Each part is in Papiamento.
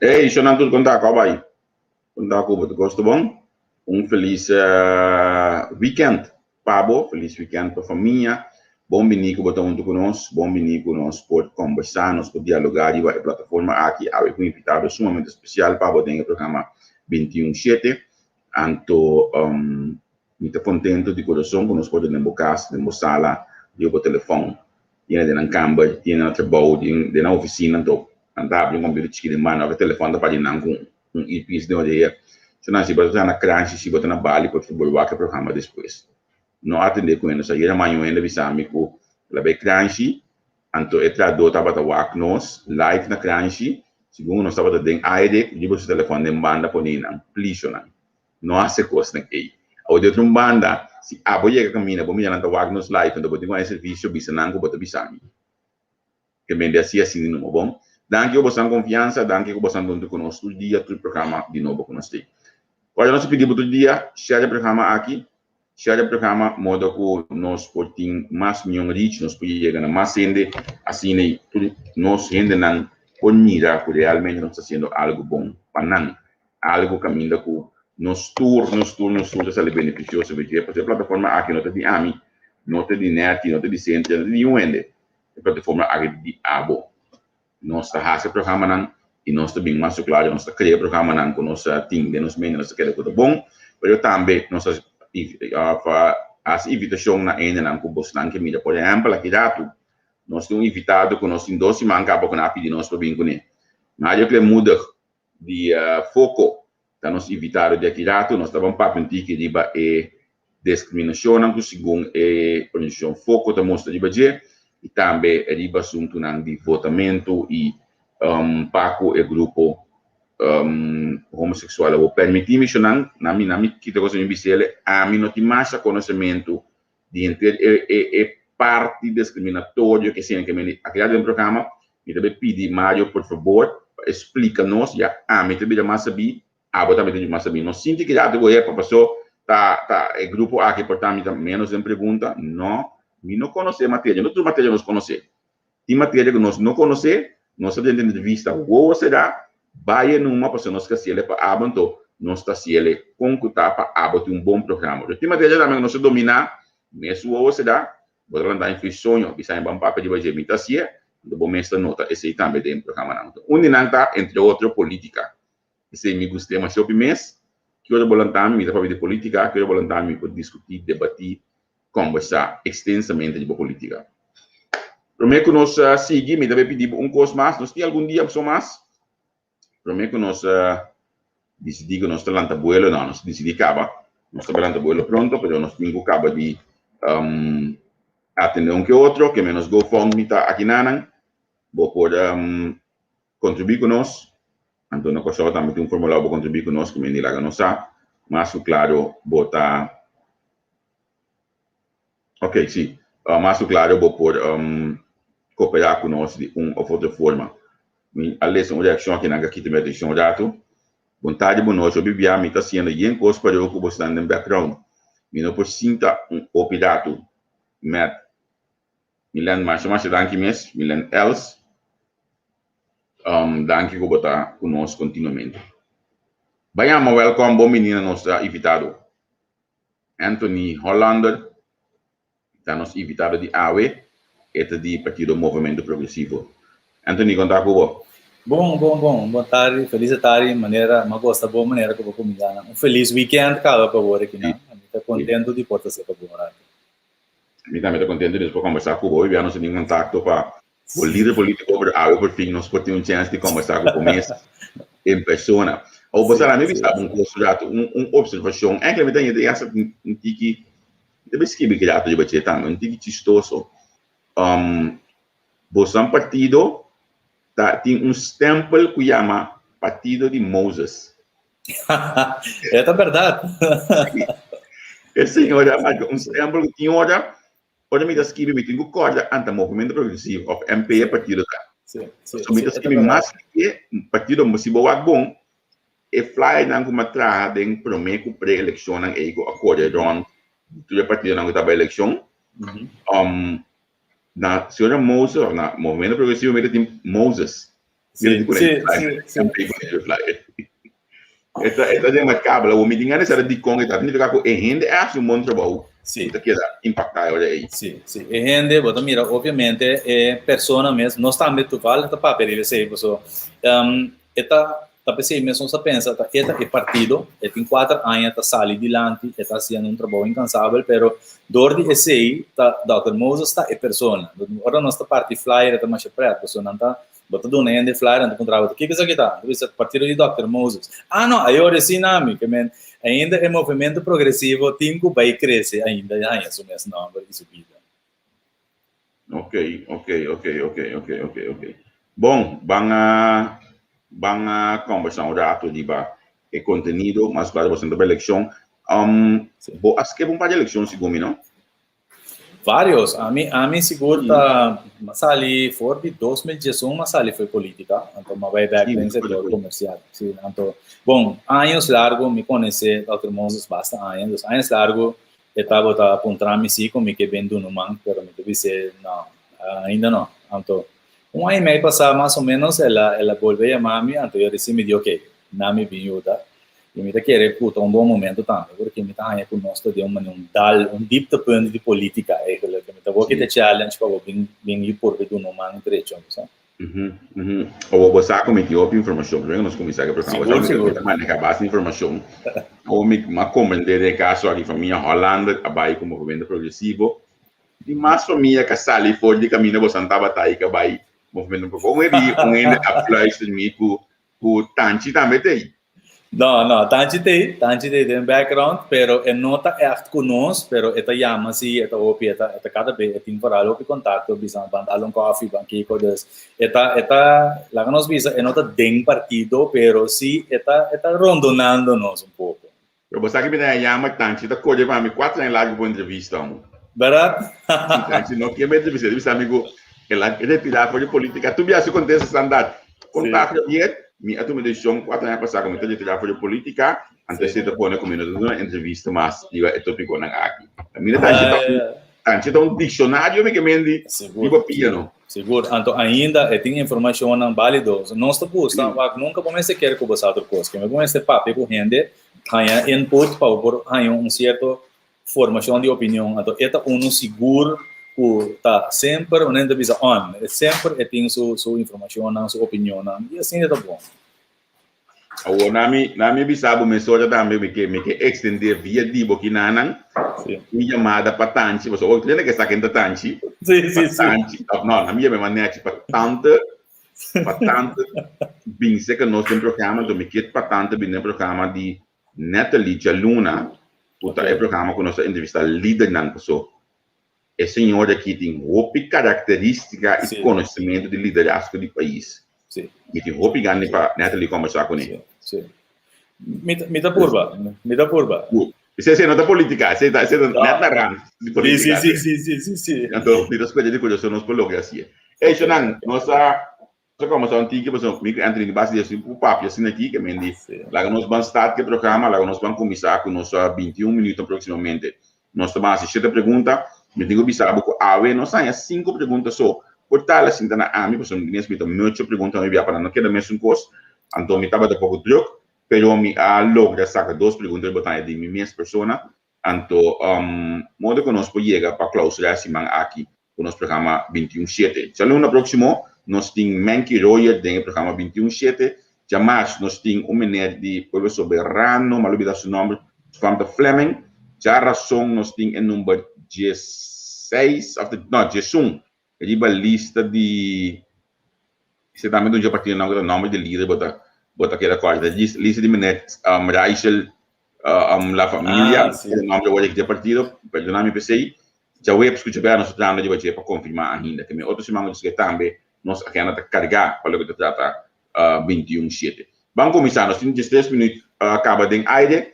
Hey, shonan tur konta ku a bai? Konta ku bo ta gosta bon? Un felis weekend pa bo, felis weekend pa famia. Bon bini ku bo ta huntu ku nos, bon bini ku nos por kombersá, nos por dialogá riba e plataforma aki. Awe ku un invitado sumamente spesial pa bo den e programa 21 shete. Anto mi ta kontento di kurason ku nos por ta den bo kas, den bo sala, riba bo telefòn. Tiene den nan kamber, tiene na trabou, den nan ofisina, anto nan ta habri un computer chiki den mano, of e telefòn ta parti nan ku un earpiece den oreya. So nan si bo ta na kranshi, si bo ta na bali por fabor wak e programa despues. No atende ku hende. So ayera maña un hende a bisa mi ku el a bai kranshi, anto e trahadó tabata wak nos live na kranshi, segun nos tabata den aire, riba su telefòn den banda pone nan, plisho nan. No hasi e kosnan ei. Awor di otro un banda, si abo yega kaminda, bo mira nan ta wak nos live, anto bo tin ku haña servisio, bisa nan ku bo ta bisa mi. Ke mende hasi asina numa, bon? Danki ku bosan konfiansa, danki ku bosan duntu ku nos tur dia, tur programa di nobo ku nos tin. Kòrda nos ta pidi bo tur dia, share e programa aki, share e programa modo ku nos por tin mas mion reach, nos por yega na mas hende, asina tur nos hendenan por mira ku realmente nos ta hasiendo algu bon pa nan. Algu kaminda ku nos tur, nos tur, nos tur ta sali benefisioso di dje, pasobra e plataforma aki no ta di ami, no ta di Netty, no ta di Cynthia, no ta di niun hende. E plataforma aki ta di abo. Nos ta hasi e programanan i nos ta bin mas klaru, nos ta krea programanan ku nos tin den nos mente, nos ta kere ku ta bon, pero tambe nos ta hasi invitashon na hendenan ku bosnan ke mira. Por ehèmpel, aki ratu nos tin un invitado ku nos tin dos siman kaba ku nan a pidi nos pa bin kuné, Mario Klemoedig. Di Foko ta nos invitado di aki ratu. Nos ta ban papia un tiki riba e discriminacionnan cu segun e organisacion Foko ta mustra riba dje y tambe riba asuntonan di votamento y pa cu e grupo homosexual. Awor permiti mi shownan, na mi na mi kita cosa mi bisele, ami no tin masha conocemento di henter e e e parti discriminatorio ke esei ke mende a keda den programa, mi ta bay pidi Mario por fabor pa e splika nos, ya ami ta bira mas sabí, abo tambe ta bira mas sabí. No sinti ke ya ta gohe pa paso ta ta e grupo aki por ta mi ta menos den pregunta, no, mi no konosé materia, no tur materia nos konosé. Tin materia ku nos no konosé, nos ta drenta entrevista wowo será, bai e numa pasobra nos ke hasiele pa abo, anto nos ta hasiele kon ku ta pa abo tin un bon programa. Pero tin materia tambe ku nos ta dominá, mes wowo será, bo ta lanta influí soño, bisa mi ban papia riba dje, mi ta hasié, anto bo mes ta nota esei tambe den programanan. Anto un di nan ta, entre otro, polítika. Esei mi gust'é masha hopi mes. Ki ora bo lanta mi, mi ta papia di polítika, ki ora bo lanta mi, mi por diskutí, debatí, kombersá ekstensamente riba polítika. Promé ku nos sigui, mi ta bai pidi bo un kos mas. Nos tin algun dia so mas. Promé ku nos disidí ku nos ta lanta buelo, no, nos disidí kaba. Nos ta bai lanta buelo pronto, pero nos tin ku kaba di atendé un ke otro, ke menos GoFundMe ta akinanan. Bo por kontribuí ku nos. Anto na Kòrsou tambe tin un formulario bo kontribuí ku nos, ku mende laga nos sa. Mas ku klaro bo ta. Ok, sí. Mas ku klaro bo por koperá ku nos di un òf otro forma. Mi a lesa un reakshon aki nan ka kita mi atenshon un ratu. Bon tardi, bon nochi. Hopi bia mi ta hasiendo yen kos pareu ku bo stan den background. Mi no por sinta un hopi ratu. Met Milen masha masha danki mes. Milen Els. Danki ku bo ta ku nos kontinuamente. Bayama wèlkòm bon bini na nos invitado. Anthony Hollander ta nos invitado di awe, e ta di partido Movemento Progresivo. Anthony, kon ta ku bo? Bon, bon, bon. Bon tardi, felis tardi, manera, m'a gosta bo manera ku bo kuminsá nan. Un felis weekend kaba pa bo rekinan. Mi ta kontentu di por ta serka bo un ratu. Mi tambe ta kontentu di nos por kombersá ku bo. Hoy bia nos a tin kontakto pa Bo lider politico, pero awe por fin nos por tin un chance di conversa cu bo mes en persona. Awo bo sa, mi bisa bo un cos rato, un, un observacion. Eigenlijk mi ta yega hasta un tiki, mi ta skibi ki rato riba dje tambe, un tiki chistoso. Bosan partido ta tin un stempel cu yama Partido di Moses. E ta berdad. E señor a marca un stempel cu tin ora Ora mi ta skibi mi tin ku kòrda anta Movimento Progresivo òf MP e partido ta. So mi ta skibi mas ke partido si bo wak bon e flyernan ku mi a traha den promé ku pre-elekshonnan ei ku a kore rònt tur e partidonan ku ta bai elekshon na señora Moses òf na Movimento Progresivo mi ta tin Moses. Sí. Esta remarcabel. Awor mi tin gana di sa dikon e ta. Significa ku e hende a hasi un bon trabou. Sí. Ta keda impaktá e ora ei. Sí. E hende, bo ta mira, obviamente, e persona mes, nos tambe toevallig ta papia riba esei, paso e ta, ta p'esei mes nos a pensa, ta e ta e partido, e tin kuater aña ta sali dilanti, e ta hasiendo un trabou incansabel, pero dor di esei ta dòkter Moses ta e persona. Ora nos ta parti flyer e ta masha pret, paso nan ta Bo ta duna hende flyer, nan ta puntra bo, kiko esaki ta? Nan ta bisa, partido di Dòkter Moses. Ah, no, ayora e si nami. Ke men, ainda e movimento progresivo tin ku bai krese ainda i haña su mes nòmber i su bida. Ok, ok, ok, ok, ok, ok, ok. Bon, ban a ban a kòmbersá un ratu riba e kontenido, mas klaro boso ta bai elekshon. Bo a skip un par di elekshon segun mi, no? Varios. Ami, ami sigur ta, m'a sali for di 2011 m'a sali fo'i politica, anto m'a bai bek den sector comercial. Si, anto, bon, años largo mi conoce Dòkter Moses basta aña, dus años largo e tabata puntra mi si cu mi ke bin duna un man, pero mi ta bis'é no, ainda no. Anto, un aña y mei pasa mas o menos el a, el a bolbe yama mi, anto yo reci mi di ok, na mi bin yuda. I mi ta kere ku ta un bon momento tambe, porque mi ta haña ku nos ta den un manera un dal, un dieptepunt di politica eigenlijk. Mi ta wou kita challenge pa bo bin bin yu purba duna un man drecho, bo sa. Awor bo sa ku mi tin hopi informashon, primero nos kuminsá ku e programa, bo sa ku mi ta maneha basta informashon. Awor mi a komprendé den e kaso aki famia Hollander a bai ku Movimiento Progresivo, tin mas famia ku a sali for di kaminda bo san tabata i ku a bai Movimiento Progresivo. Kon e di un hende a fluister mi ku Ku Tanchi tambe t'ei? No, no, Tanchi t'ei, Tanchi t'ei den background, pero e no ta ègt ku nos, pero e ta yama si, e ta hopi, e ta, e ta kada be, e tin foral hopi kontakto, bisa ban dal un kòfi, ban kiko, dus e ta, e ta, laga nos bisa, e no ta den partido, pero si e ta, e ta rondonando nos un poko. Pero bo sa ki mi ta yama Tanchi ta kore pa mi kuater aña largu pa un entrevista amo. Berdad? Si Tanchi no kier mi entrevista, e bisa mi ku el a retira for di politica. Tur bia su kontesta standaard. Konta Javier, mi a tuma e desishon kuater aña pasa ku mi ta retira for di politica, anto esei ta pone ku mi no ta duna entrevista mas riba e topikonan aki. Mira Tanchi ta un Tanchi ta un dikshonario mi ke mendi riba pia no. Sigur, anto ainda e tin informashonnan bálido. Nos ta gusta, wak nunka bo mester kere ku bo sa otro kos. Keme bo mester papia ku hende, haña input pa bo por haña un sierto formashon di opinion. Anto e ta unu sigur ku ta semper un hende ta bisa on. E semper e tin su su informashonnan, su opinionnan i asina ta bon. Awor na mi na mi bisa bo mesora tambe mi ke mi ke extender via di bo kinanan Sí. un llamada pa Tanchi pasobra hopi hende ke sa ken ta Tanchi Sí, pa sí, sí. Tanchi of no na mi yama nechi pa tante pa tante bin seka nos den programa enton mi ke pa tante bin den programa di Natalie djaluna ku ta e Okay. programa ku nos ta entrevista lidernan paso E señor aki tin hopi karakterístika i Sí. konosementu di liderazgo di pais. Sí. Mi tin hopi gana Sí. pa Natalie kombersá kuné. Sí, sí. Mi ta, mi ta purba, mi ta purba. Good. Esei, esei no ta politika, esei ta, esei ta No. net na rand di Sí, sí, politika. sí, sí, sí, sí, sí. Anto, mi ta spera di kurioso nos por logra hasié. Ey, Ok, Shonan, ok. nos a Nos a comenzá un tiki pasobra mi ku Anthony di base di esei ku papia asina aki ke men di laga nos ban start ku e programa, laga nos ban kuminsá ku nos 21 minuto aproximadamente. Nos ta ban hasi shete pregunta. Mi tin ku bisa bo ku awe nos haña sinku pregunta so. Por tal a sinta na ami pasobra mi mes mi ta mucho pregunta mi bia pa nan no keda mesun kos. Anto mi tabata poko druk pero mi a logra saka dos pregunta riba taña di mi mes persona. Anto modo ku nos por yega pa klausurá e siman aki ku nos programa 21 shete. Djaluna próksimo nos tin Menky Royer den e programa 21 shete. Djamars nos tin un meneer di Pueblo Soberano, m'a lubida su nòmber, su fam ta Fleming. Djarason nos tin e number diesseis òf no diesun riba lista di esei tambe ta un dje partidonan ku ta nòmber di lider bo ta bo ta keda kòrda lista di meneer Raichel La Familia Ah, sí. e nòmber wòrdu dje partido perdona mi p'esei djaweps ku djaber nos ta trahando riba dje pa konfirmá ainda ke mi otro siman ku ta sigui tambe nos agenda ta kargá pa loke ta trata 21 shete. Ban kuminsá, nos tin diestres minüt kaba den aire,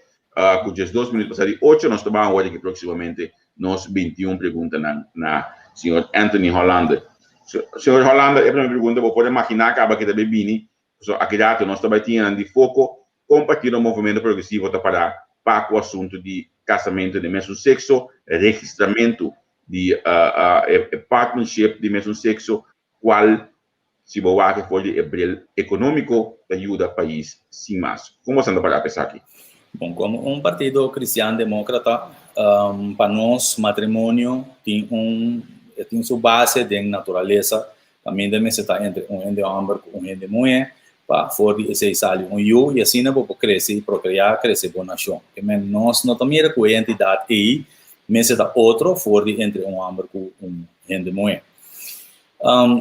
ku diesdos minüt pasá di ocho nos ta ban wòrdu aki próksimamente nos 21 preguntanan na señor Anthony Hollander. Señor Hollander, e promé pregunta bo por imaginá kaba ke ta bay bini, pasobra aki rato nos ta bay tin nan di foko kon Partido Movimiento Progresivo ta pará pa ku asuntu di kasamentu di mesun sekso, registramentu di e partnership di mesun sekso, kual. si bo wak for di e bril ekonómiko ta yuda pais sin mas. Kon boso ta para esaki? Bon, komo un partido kristian demókrata, pa nos matrimonio tin su base den naturalesa. Kaminda mester ta entre un hende hòmber ku un hende muhé, pa for di esei sali un yu i asina bo por krese i prokreá, krese bo nashon. Ke men nos no ta mira ku e entidat ei mester ta otro for di entre un hòmber ku un hende muhé.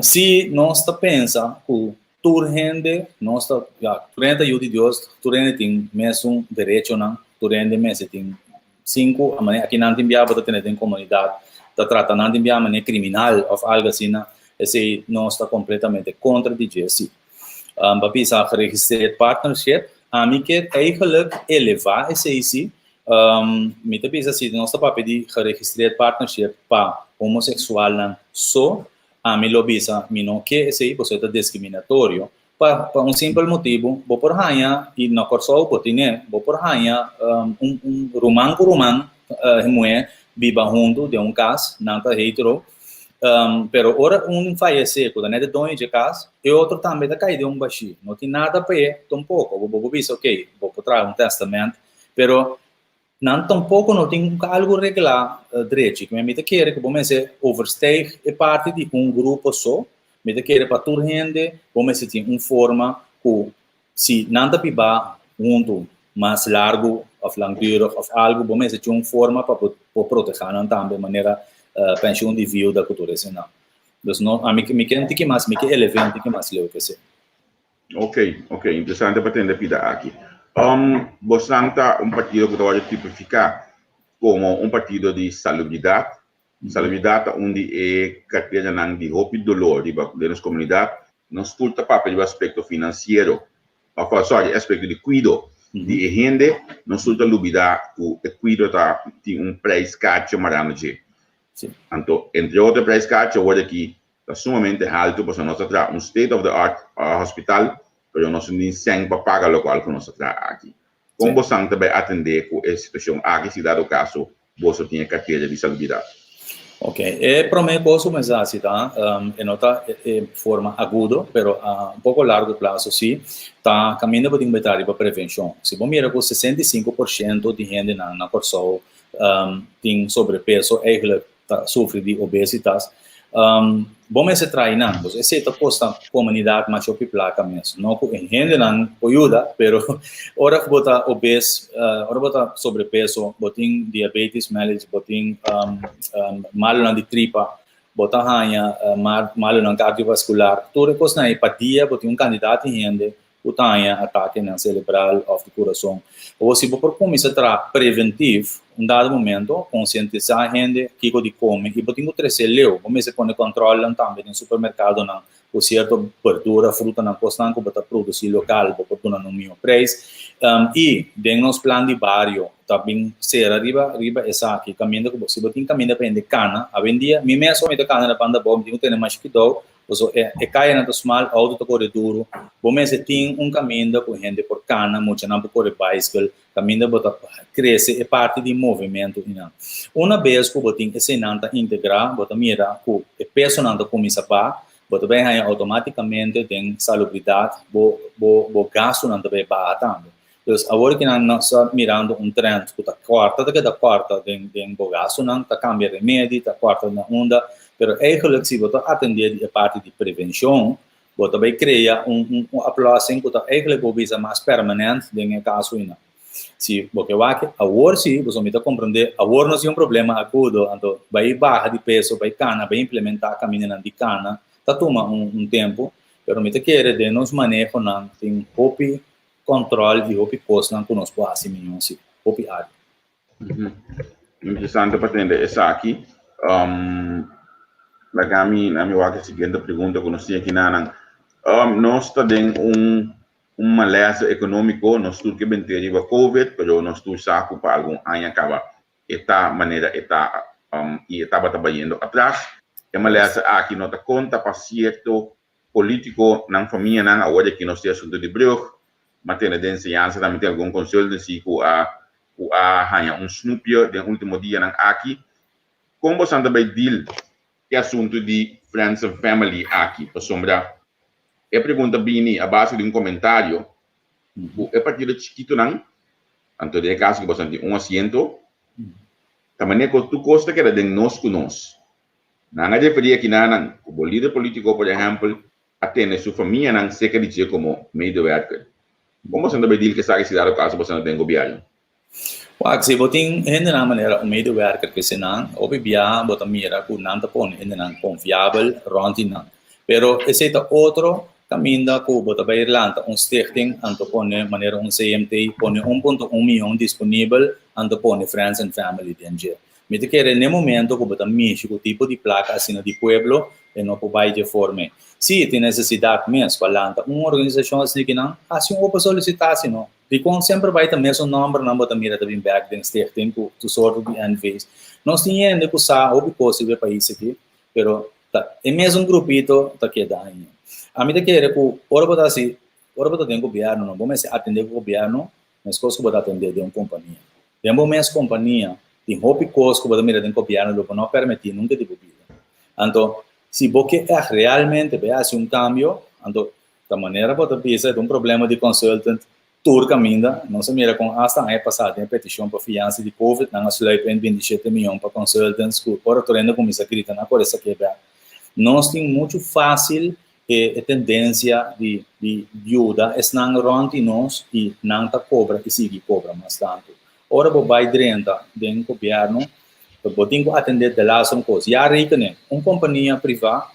Si nos ta pensa ku tur hende, nos ta, ya, tur hende ta yu di Dios, tur hende tin mesun derechonan, tur hende mester tin sinku, a manera aki nan tin bia bo ta tene den komunidat, ta trata nan tin bia manera kriminal òf algu asina, esei nos ta kompletamente kontra di dje si. Pa bisa geregistreerd partnership, ami ke eigenlijk elevá esei si, mi ta bisa si nos ta papia di geregistreerd partnership pa homoseksualnan so, ami lo bisa mi no ke esei pasobra e ta diskriminatorio. Pa un simpel motibu, bo por haña, i na Kòrsou bo tine, bo por haña un ruman ku ruman muhé biba huntu den un kas, nan ta hetero, pero ora un fayesé ku ta nèt e doño dje kas, e otro tambe ta kai den un bashí, no tin nada pa e tampoko. Bo por bisa okey, bo por traha un tèstamènt, pero nan tampoko no tin algu reglá drechi. Mi ta kere ku bo mester overstijg e parti di un grupo so. Mi ta kere pa tur hende bo mester tin un forma ku si nan ta biba huntu mas largu òf langdurig òf algu, bo mester tin un forma pa bo protehá nan tambe manera penshun di viuda ku tur eseinan. Dus no, ami mi ke un tiki mas, mi ke elev'é un tiki mas leu ku esei. Ok, ok, interesante pa tende pida aki. Bosan ta un partido ku ta wòrdu tipifiká komo un partido di salubridat. Salubridat ta un di e karterianan di hopi doló riba den nos komunidat. Nos tur ta papia riba aspekto finansiero, òf sòri, aspekto di kuido di e hende. Nos tur ta lubidá ku e kuido ta tin un prijskaartje mará na dje. Anto, entre otro e prijskaartje awor aki ta sumamente haltu pasobra nos ta traha un state of the art hospital pero nos no tin sèn pa paga lokual ku nos ta traha aki. Kon bosan ta bai atendé ku e situashon aki si dado kaso boso tin e kartera di salubridat? Ok, e promé kos ku mester hasi ta, e no ta e forma agudo, pero a un poko largo plaso si, ta kaminda bo tin ku bai traha riba prevenshon. Si bo mira ku 65% di hendenan na Kòrsou tin sobrepeso, eigentlik ta sufri di obesitas, bo mester trae nan. Pues esei ta kosta komunidat masha hopi plaka mes. No ku e hendenan por yuda, pero ora ku bo ta obes, ora bo ta sobrepeso, bo tin diabetes mellitus, bo tin malunan di tripa, bo ta haña malunan kardiovaskular, tur e kosnan ei pa dia bo tin un kantidat di hende ku ta haña atakenan selebral òf di kurason. Awor si bo por kuminsá traha preventiv un dado momento, konsientisá hende kiko di kome i bo tin ku trese leu. Bo mester pone kòntròlnan tambe den supermerkadonan ku sierto berdura, frutanan, kosnan ku bo ta produsí lokal bo por duna nan un mihó preis. I den nos plan di bario ta bin sera riba riba esaki kaminda ku bo si bo tin kaminda pa hende kana. Awendia mi mes ora mi ta kana na banda abou mi tin ku tene mas kuidou. Paso e kayanan ta smal, outo ta kore duru. Bo mester tin un kaminda ku hende por kana, muchanan por kore baiskel, kaminda bo ta krese e parti di movementu einan. Una bes ku bo tin eseinan ta integrá, bo ta mira ku e pesonan ta kuminsá baha, bo ta bai haña outomátikamente den salubridat bo bo bo gastunan ta bai baha tambe. Dus awor ki nan nos ta mirando un trend ku ta kòrta, ta keda kòrta den den bo gastunan, ta kambia remedi, ta kòrta na unda, pero eigenlijk si bo ta atendé di e parti di prevenshon, bo ta bai krea un un un oplossing ku ta eigenlijk bo bisa mas permanent den e kaso einan. Si bo ke wak awor si, pasobra mi ta komprendé awor nos tin un problema agudo, anto bai baha di peso, bai kana, bai implementá kamindanan di kana, ta tuma un un tempu, pero mi ta kere den nos manehonan tin hopi Control di hopi cosnan cu nos por haci mihó si hopi área. Interesante pa tende esaki. Laga mi na mi wak e siguiente pregunta cu nos tin aki nanan. Nos ta den un un malesa economico, nos tur ke bente riba covid, pero nos tur sa cu pa algun aña caba e ta manera e ta y e tabata bayendo atras. E malesa aki no ta conta pa cierto Politico, nan famianan, awor di aki nos tin asunto di brug, ma tene den enseñansa tambe tin algun consultancy cu a cu a haña un snoepje den ultimo dianan aki. Con bosan ta bay deal e asunto di friends and family aki? Pasobra E pregunta bini a base di un komentario ku e partido chikitonan, anto den e kaso ku boso tin un asiento, ta manera ku tur kos ta keda den nos ku nos. Nan a referí akinanan ku bo lider polítiko, por ehèmpel, a tene su famianan serka di dje komo medewerker. Kon boso ta bai dil ku esaki si dado kaso boso ta den gobièrnu? Wak, si bo tin hendenan manera un medewerker ke eseinan, hopi biaha bo ta mira ku nan ta pone hendenan konfiabel rònt di nan. Pero esei ta otro kaminda ku bo ta bai lanta un stichting anto pone manera un CMT, pone un punto un mion disponibel anto pone friends and family den dje. Mi ta kere n'e momento ku bo ta mishi ku tipo di plaka asina di pueblo e no por bai dje forma ei. Si tin nesesidat mes pa lanta un organisashon asina kinan, hasi un open solisitasi no. Dikon semper bai ta mesun nòmbernan bo ta mira ta bin bèk den stichting ku tur sorto di NV's? Nos tin hende ku sa hopi kos riba e pais aki, pero ta e mesun grupito ta keda ainda. Ami ta kere ku ora bo ta hasi, ora bo ta den gobièrnu no bo mester atendé ku gobièrnu meskos ku bo ta atendé den un kompania. Den bo mes kompania tin hopi kos ku bo ta mira den gobièrnu lo bo no permití nunka di bo bida. Anto si bo ke ègt realmente bai hasi un kambio, anto Ta manera bo ta bisa e ta un problema di consultant tur caminda. Nos a mira con hasta aña pasa den e peticion pa fiansa di covid nan a sluip in 27 miyon pa consultants cu ora tur hende cuminsa grita nan a core esaki bek. Nos tin mucho facil e e tendencia di di yuda esnan rond di nos y nan ta cobra y sigui cobra mas tanto. Ora bo bay drenta den gobierno bo tin cu atende de laatste un cos. Jaarrekening, un compania priva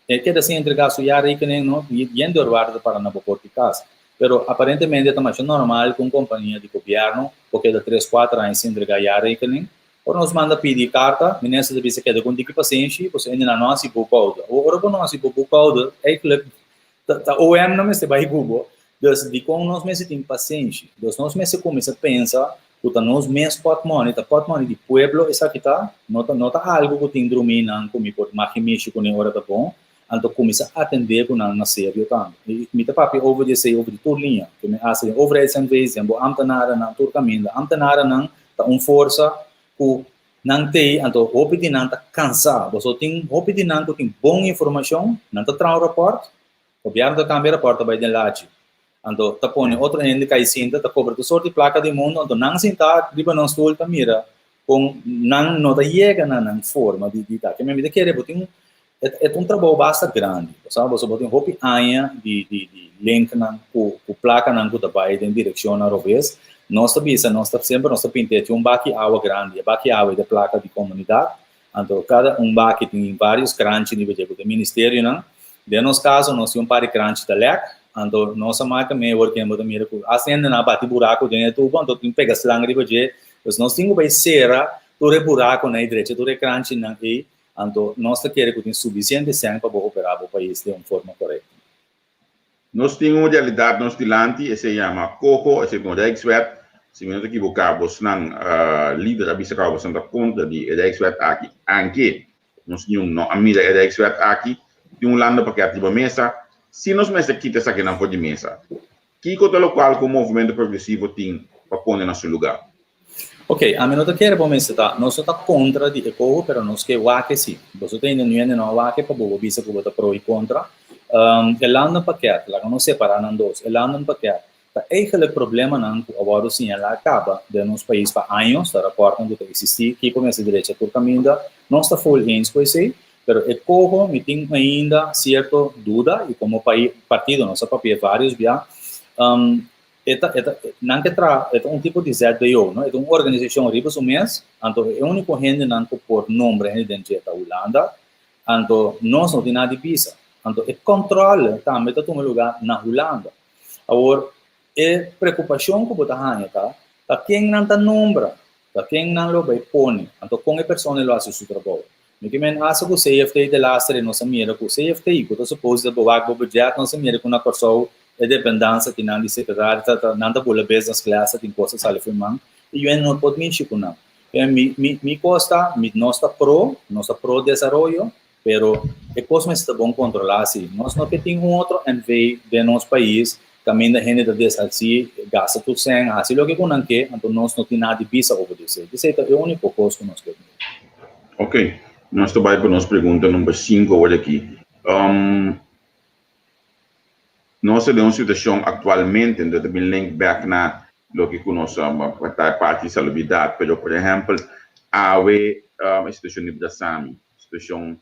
E keda sin entregá su jaarrekening no, yen deurwaarder ta para na bo por di kas. Pero aparentemente ta masha normal ku un kompania di gobièrnu por keda tres, kuater aña sin entregá jaarrekening. Ora nos manda pidi karta, minister ta bisa keda ku un tiki pasenshi, pasobra hende nan no hasi boekhouder. Awor ora bo no hasi bo boekhouder, eigenlijk ta ta OM no mester bai ku bo. Dus dikon nos mester tin pasenshi? Dus nos mester kuminsá pensa ku ta nos mes pòtmòni, ta pòtmòni di pueblo esaki ta, no ta no ta algu ku tin drumí nan ku mi por maki mishi kuné ora ta bon, anto kuminsá atendé ku nan na serio tambe. I mi ta papia over di esei over di tur liña, ke mi hasi den overheids-NV's, den bo ámtenarennan, tur kaminda. Ámtenarennan ta un forsa ku nan t'ei, anto hopi di nan ta kansá. Boso tin hopi di nan ku tin bon informashon, nan ta traha un rapòrt, Gobièrnu ta kambia rapòrt ta bai den lachi. Anto ta pone otro hende kai sinta ta kobra tur sort di plaka di mundu anto nan sintá riba nan stul ta mira kon nan no ta yega na nan forma di di ta. Ke mi ta kere bo tin e ta un trabou basta grandi bo sa boso bo tin hopi aña di di di linknan ku ku plakanan ku ta bai den direkshonnan robes. Nos ta bisa nos ta semper nos ta pinta e tin un baki awa grandi e baki awa e ta plaka di komunidat Anto kada un baki tin varios kranchi riba dje ku ta e ministerionan. Den nos kaso nos tin un par di kranchi ta lèk, anto nos a maka mei awor ken bo ta mira ku asta hendenan a bati buraku den e tubo anto tin pega slang riba dje. Pues nos tin ku bai sera tur e burakunan ei drecha tur e kranchinan ei, anto nos ta kere ku tin sufisiente sèn pa bo operá bo pais den un forma korekto. Nos tin un realidat nos dilanti, esei yama coho, esei ta un Rijkswet. Si mi no ta ekiboká, bosnan lider a bisa kaba bosnan ta kontra di e Rijkswet aki, anke nos niun no a mira e Rijkswet aki. Tin un landenpakket riba mesa. Si nos mester kita esakinan for di mesa, kiko ta lokual ku Movemento Progresivo tin pa pone na su lugá? Ok, ami no ta kere bo mester ta, nos no ta kontra di e koho, pero nos ke wak e si. Boso ta hende nuende no a wak e pa bo bo bisa ku bo ta pro i kontra. E landenpakket, laga nos separá nan dos. E landenpakket ta eigenlijk problemanan ku a wòrdu siñalá kaba den nos pais pa años, ta rapòrtnan ku ta eksistí, kiko mester drecha tur kaminda. Nos ta full eens ku esei, pero e koho mi tin ainda sierto duda i komo partido nos a papia vários bia. E ta, e ta, nan ke traha, e ta un tipo di ZBO, no? E ta un organisashon riba su mes, anto e úniko hendenan ku por nombra hende den dje ta Hulanda, anto nos no tin nada di bisa. Anto e kòntròl tambe ta tuma lugá na Hulanda. Awor, e preokupashon ku bo ta haña ta, ta ken nan ta nombra, ta ken nan lo bai pone, anto kon e persona lo hasi su trabou. Mi ke men hasta ku CFT de laster nos a mira ku CFT ku ta supos ta bewak bo budget nos a mira ku na Kòrsou e dependansa ki nan di sekretario ta ta nan ta bula business class ta tin kos ta sali for man i yu no por mishi ku nan. Mi mi mi kos ta mi nos ta pro nos ta pro desaroyo pero e kos mester ta bon kontrolá si nos no ke tin un otro NV den nos pais kaminda hende ta deshasí gasta tur sèn hasi loke ku nan ke anto nos no tin nada di bisa over di esei. Esei ta e úniko kos ku nos ke mira. Ok, nos ta bai pa nos pregunta number sinku awor aki. Nos ta den un situashon aktualmente, enton ta bin link bek na loke ku nos ta e parti di salubridat, pero por ehèmpel awe e situashon di Brasami, situashon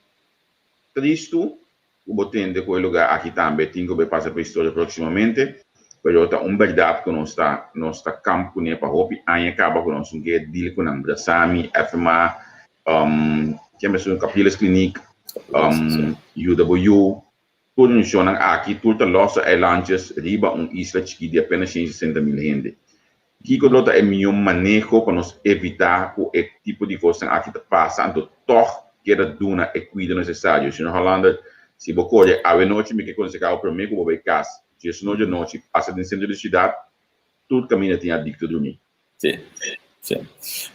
tristu ku bo tende ku e lugá aki tambe tin ku bai pasa pa historia próksimamente, pero ta un bèrdat ku nos ta nos ta kamp kuné pa hopi aña kaba ku nos un ke deal ku nan, Brasami, FMA, ken mesun Capriles Kliniek, Yuda Bo Yu. Tur nashonnan aki tur ta losse eilandjes riba un isla chikí di apenas 160.000 hende. Kiko lo ta e mihó maneho pa nos evitá ku e tipo di kosnan aki ta pasa anto tòg keda duna e kuido nesesario? Señor Hollander, si bo kore awe nochi mi ke konsehá bo promé ku bo bai kas diesnochi anochi pasa den sentro di siudat, tur kaminda tin adikto drumí. Sí, sí.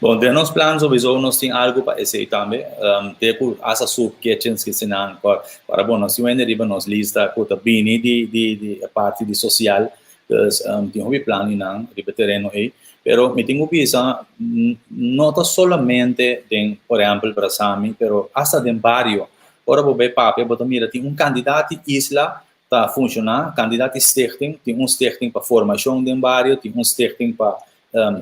Bon, den nos plan sowieso nos tin algo pa esei tambe. Te ku hasta soup kitchens ki sinan pa para bon nos tin wende riba nos lista ku ta bini di di di e parti di sosial. Dus tin hopi plan di nan riba e tereno ei. Pero mi tin ku bisa no ta solamente den por ehèmpel Brasami pero hasta den bario. Ora bo bai papia bo ta mira tin un kantidat di isla ta funshoná, kantidat di stichting, tin un stichting pa formashon den bario, tin un stichting pa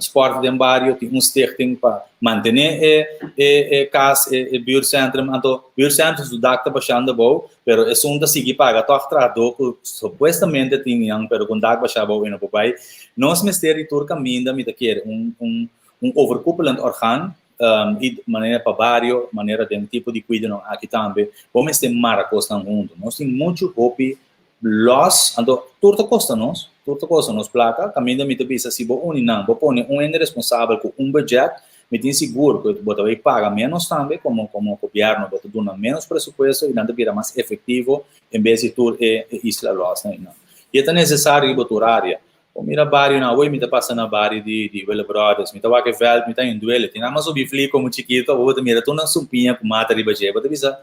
spòrt den bario, tin un stichting pa mantené e e e kas, e e buurtcentrum. Anto buurtcentrum su dak ta bashando abou, pero esun ta sigui paga tòg trahadó ku supuestamente tin nan, pero ku un dak bashá abou e no por bai. Nos mester di tur kaminda mi ta kere un un un overkoepelend orgaan I manera pa bario, manera den tipo di kuidonan aki tambe, bo mester mara kosnan huntu. Nos tin muchu hopi lòs, anto tur ta kosta nos, tur ta kosta nos plaka. Kaminda mi ta bisa si bo uni nan, bo pone un hende responsabel ku un budget, mi tin sigur ku bo ta bai paga ménos tambe komo komo gobièrnu, bo ta duna ménos presupuesto i nan ta bira mas efektivo en bes di tur e isla lòsnan einan. I e ta nesesario riba tur área. Bo mira barionan, awor mi ta pasa na bario di di Willebrothers, mi ta wak e veld, mi ta in duele, tin nan a subi fli komo chikito, awor bo ta mira tur nan sumpiña ku mata riba dje, bo ta bisa,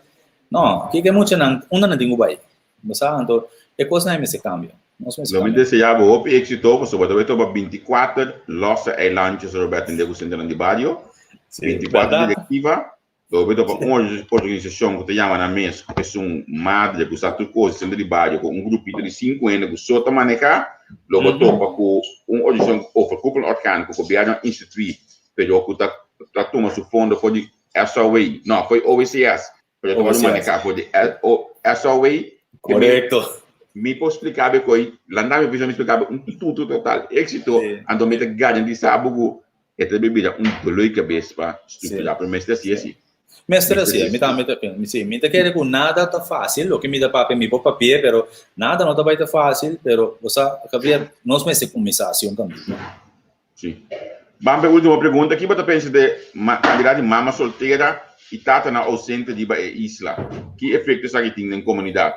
no, kiko e muchanan, unda nan tin ku bai? Bo sa, anto e kosnan ei mester kambia, nos mester Lo mi kambia. desea bo hopi éxito pasobra bo ta bai topa 24 losse eilandjes Robert tende ku sentronan di bario, Sí, 24 bèrdat. direktiva. Lo bo topa un organisashon ku ta yama nan mes ku esun madre ku sa tur kos di sentro di bario ku un grupito di sinku hende ku so ta manehá. Lo bo topa ku un organisashon overkoepelend orgaan ku gobièrnu a instituí pero ku ta ta tuma su fondo for di SOW, no, for di OWCS, pero ta wòrdu manehá for di SOW. Korekto. Mi por splika bo ko'i landa mi bisa mi splika bo un tutu total éksito anto mi ta garantisa bo ku E ta bira un dolor di cabes pa structura, pero mester haci asi. Mester haci, mi tambe ta pensa, si, mi ta kere cu nada ta facil, loke mi ta papia mi por papia, pero nada no ta bay ta facil, pero bo sa, Javier, nos mester cuminsa haci un cambio. Si. Ban pa e ultimo pregunta, ki bo ta pensa di cantidad di mama soltera y tatanan ausente riba e isla? Ki efecto esaki tin den comunidad?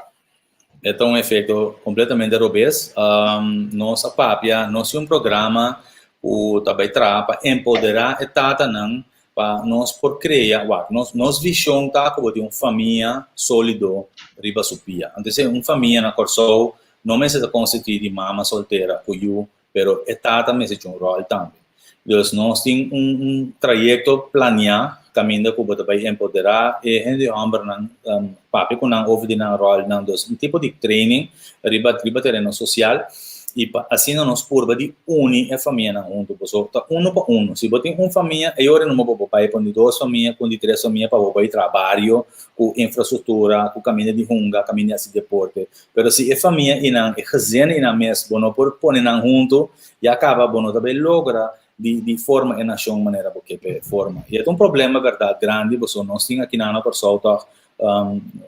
E ta un efekto kompletamente robes. Nos a papia, nos tin un programa ku ta bai traha pa empoderá e tatanan pa nos por krea, wak, nos nos vishon ta ku bo tin un famia sólido riba su pia. Anto un famia na Kòrsou no mester ta konstituí di mama soltera ku yu pero e tata mester cu un rol tambe. Dus nos tin un un trayecto planea caminda cu bo ta bay empodera e hende hombernan, papia cu nan over di nan rolnan, dus un tipo di training riba riba tereno social y pa asina nos purba di uni e famianan hunto, pasobra ta uno pa uno, si bo tin un famia e ora numa bo por bay pa un di dos famia cu un di tres famia pa bo bay traha bario cu infrastructura, cu caminda di hunga, caminda di haci deporte. Pero si e famia i nan, e gezin i nan mes, bo no por pone nan huntu, ya kaba bo no ta bay logra di di forma e nashon manera bo ke p'e forma. I e ta un problema bèrdat grandi pasobra nos tin akinan na Kòrsou tòg,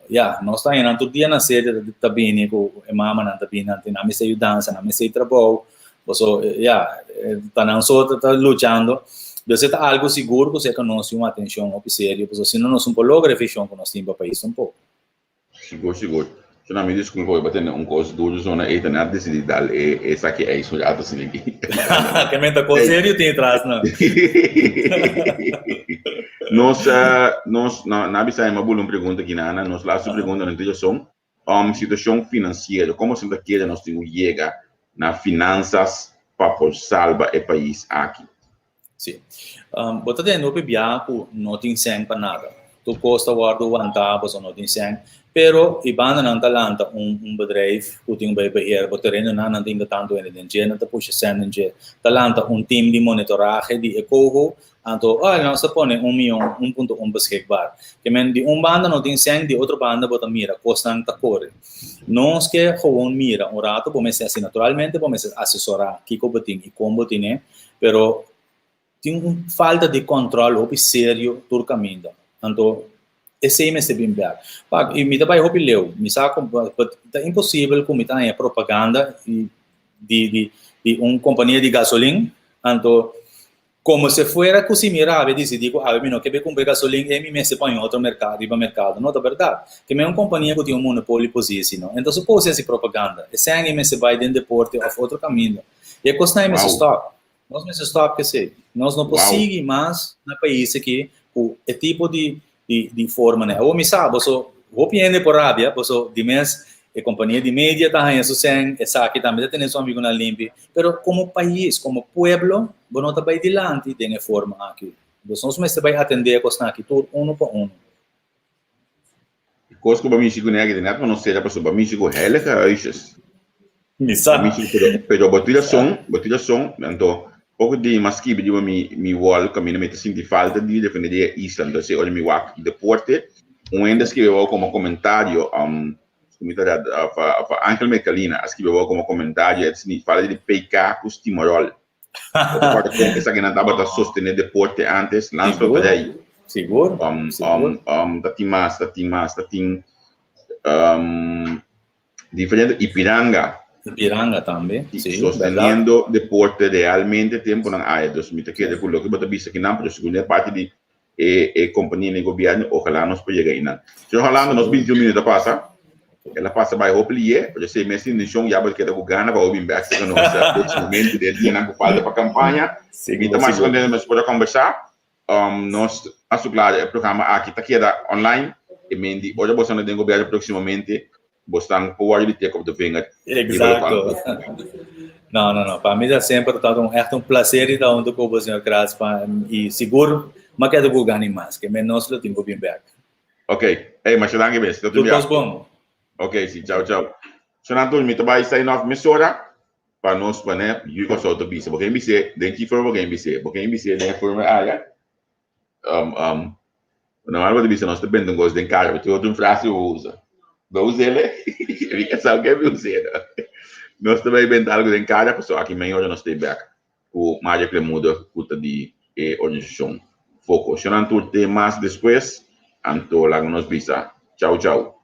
ya, nos ta haña nan tur dia na sede ta bini ku e mamanan ta bini nan tin nan mester yudansa, nan mester trabou, pasobra ya, ta nan so ta luchando. Dus e ta algu sigur ku seka nos tin un atenshon hopi serio pasobra si no nos no por logra e vishon ku nos tin pa pais tampoco. Sigur sigur. Su na mi disculpa hoy ba tene un cos duro zona ey ta na decidi dal e esaki ey su rato asina aki. Ke men ta cos serio tin atras no. Nos nos na na bisa e mabula un pregunta aki nana nos laatste pregunta nan tuya son um situacion financiero como sin ta kere nos tin cu yega na finanzas pa por salba e pais aki. Si. Bo ta tende hopi bia ku no tin sèn pa nada. Tur kos ta wòrdu wantá, boso no tin sèn. Pero e bandanan ta lanta un un bedrijf ku tin bai beheer bo terenonan, nan tin ku tantu hende den dje, nan ta pusha sèn den dje. Ta lanta un team di monitorahe di e koho, anto oh nos ta pone un mion, un punto un beschikbaar. Ke men di un banda no tin sèn, di otro banda bo ta mira kosnan ta kore. Nos ke gewoon mira un rato, bo mester hasi naturalmente bo mester asesorá kiko bo tin i kon bo tine, pero Tin un falta di kòntròl hopi serio tur kaminda. Anto esei mester bin bèk. Wak, i mi ta bai hopi leu. Mi sa ku ta imposibel ku mi ta haña propaganda di di di un kompania di gasolin, anto komo si fuera ku si mi rabia disidí ku awe mi no ke bai kumpra e gasolin ei mi mester pon otro merkado riba merkado. No ta bèrdat. Ke mi un kompania ku tin un monopolio posisi no. Entonces suppose hasi propaganda. Esei ei mester bai den deporte òf otro kaminda. I e kosnan ei mester stòp. Nos mester stop esei. Nos no por sigui mas na pais aki ku e tipo di di formanan. Awor mi sa boso hopi hende por rabia, boso di mes e kompania di media ta haña su sèn, esaki tambe ta tene su amigunan limpi, pero komo pais, komo pueblo, bo no ta bai dilanti den e forma aki. Dus nos mester bai atendé e kosnan aki tur unu pa unu. E kos ku bo mishi ku negi net pa no sera pasobra bo mishi ku heilige huisjes. Mi sa. Bo mishi pero pero bo tin rason, bo tin rason, anto poko di mas skibi riba mi mi wall kaminda mi ta sinti falta di defende di e isla, anto esei ora mi wak deporte un hende a skibi abou komo komentario mi ta of Angel Mecalina a skibi abou komo komentario e ta sinti falta di PK ku Stimarol. Bo ta kòrda kon esakinan tabata sostené deporte ántes? Landsloterij. Sigur, sigur. Ta tin mas, ta tin mas, ta tin diferente, Ipiranga. Ipiranga tambe, si, bèrdat. Sosteniendo deporte realmente tempunan aya. Dus mi ta kere ku loke bo ta bisa kinan, pero segun e parti di e kompania ni gobièrnu, ojalá nos por yega einan. Señor Holanda, nos bintiun minüt a pasa. El a pasa bai hopi lié, pero esei mes intenshon ya bo ta keda ku gana pa bo bin bèk serka nos próksimamente den e dianan ku falta pa kampaña. Mi ta masha kontento nos por a kombersá. Nos a su klaro e programa aki ta keda online. E men di ora boso anda den gobièrnu próksimamente, bosnan por wòrdu di tek op de vinger. Exacto. No, no, no. Pa mi ta semper ta un echt un placer di ta hunto cu bo, señor Kras, pa y sigur m'a keda cu gani mas, ke men nos lo tin cu bin bek. Ok. Ey, masha danki mes. Tot un kos bon. Ok, si. Chao, chao. Shona Antonio, mi ta bai sign off mesora pa nos pone yu Kòrsou ta bisa. Bo ken bis'é den ki forma bo ken bis'é? Bo ken bis'é den e forma aya? Um, um, normal bo ta bisa nos ta bende un kos den kara, bo tin otro un frase bo usa. Bo us'el? Mi ka sa ke mi us'é no. Nos ta bai benta algo den kara, pasobra aki meia ora nos ta bek ku Maria Klemoeder ku ta di e organisashon Foko. Shonnan tur te mas despues, anto laga nos bisa chau chau.